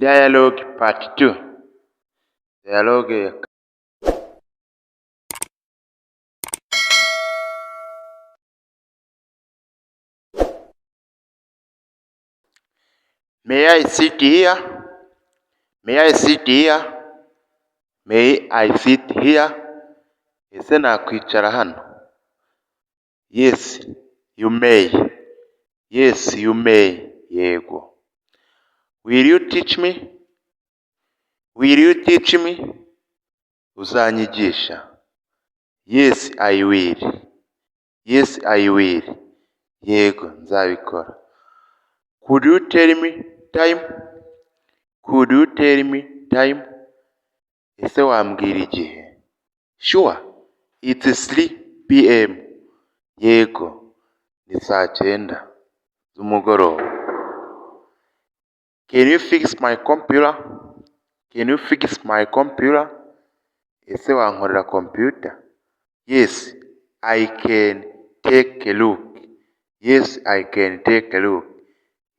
Dialogue Part 2. Dialogue ya May I sit here? May I sit here? May I sit here? Ese nakwicara hano? Yes, you may. Yes, you may. Yego. Will you teach me? Will you teach me? Uzanyigisha. Yes, I will. Yes, I will. Yego, nzabikora. Could you tell me time? Could you tell me time? Ese wambwira igihe? Sure, it's 3 p.m. Yego, ni saa 9 z'umugoroba. Can you fix my computer? Can you fix my computer? Ese wankorera computer? Yes, I can take a look. Yes, I can take a look.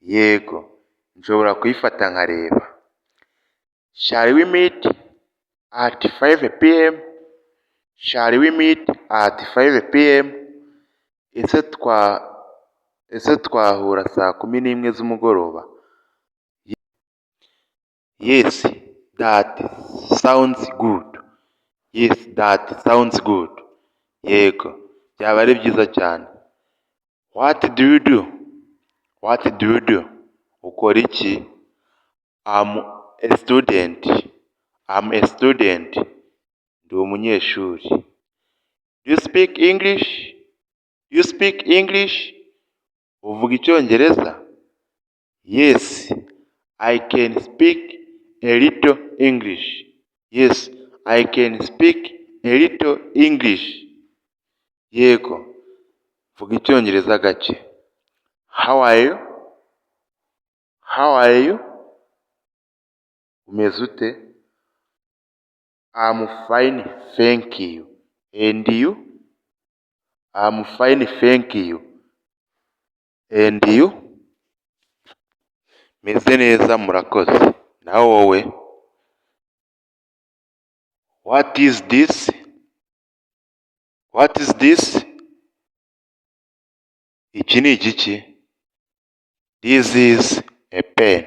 Yego, nshobora kuyifata nkareba. Shall we meet at 5 p.m.? Shall we meet at 5 p.m.? Ese twahura saa 11 z'umugoroba? Yes, that sounds good. Yes, that sounds good. Yego, byaba ari byiza cyane. What do you do? What do you do? Ukora iki? I'm a student. I'm a student. Ndi umunyeshuri. Do you speak English? Do you speak English? Uvuga Icyongereza? Yes, I can speak a little English. Yes, I can speak a little English. Yego, vuga Icyongereza gake. How are you? How are you? Umeze ute? I'm fine, thank you. And you? I'm fine, thank you. And you? Meze neza murakoze. Naho wowe? What is this? What is this? Iki ni igiki? This is a pen.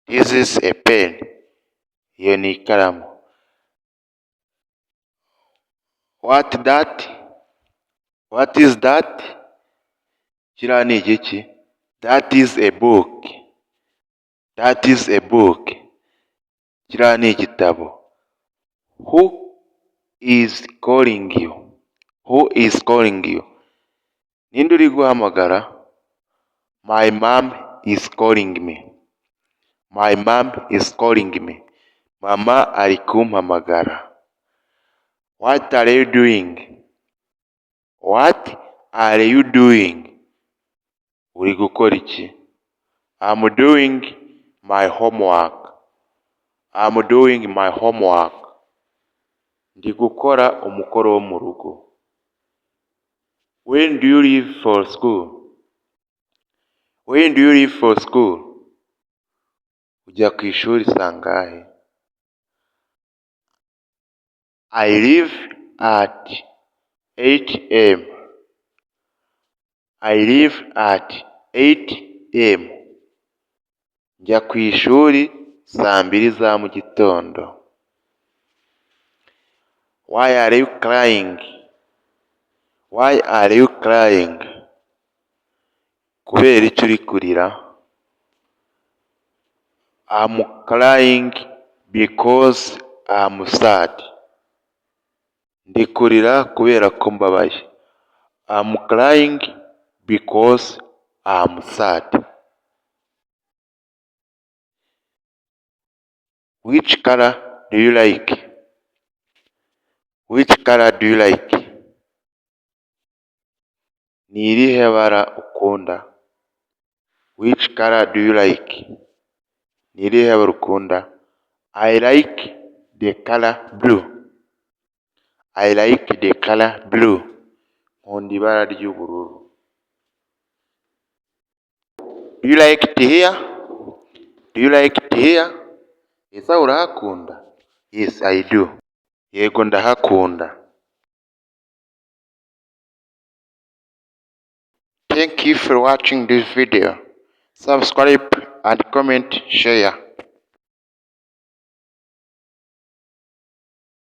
This is a pen. Iyo ni ikaramu. What that? What is that? Kiriya ni igiki? That is a book. That is a book. Kiriya ni igitabo. Who is calling you? Who is calling you? Ninde uri guhamagara? My mom is calling me. My mom is calling me. Mama ari kumpamagara. What are you doing? What are you doing? Uri gukora iki? I'm doing my homework. I'm doing my homework. Ndi gukora umukoro wo mu rugo. When do you leave for school? When do you leave for school? Ujya ku ishuri sangahe? I leave at 8 a.m. I leave at 8 a.m. Njya ku ishuri saa 2 za mu gitondo. Why are you crying? Why are you crying? Kubera icyo uri kurira? I'm crying because I'm sad. Ndi kurira kubera ko mbabaye. I'm crying because I'm sad. Which color do you like? Which color do you like? Ni irihe bara ukunda? Which color do you like? Ni irihe bara ukunda? I like the color blue. I like the color blue. Nkunda ibara ry'ubururu. Do you like it here? Do you like it here? Ese urahakunda? Yes, I do. Yego ndahakunda. Thank you for watching this video. Subscribe and comment, share.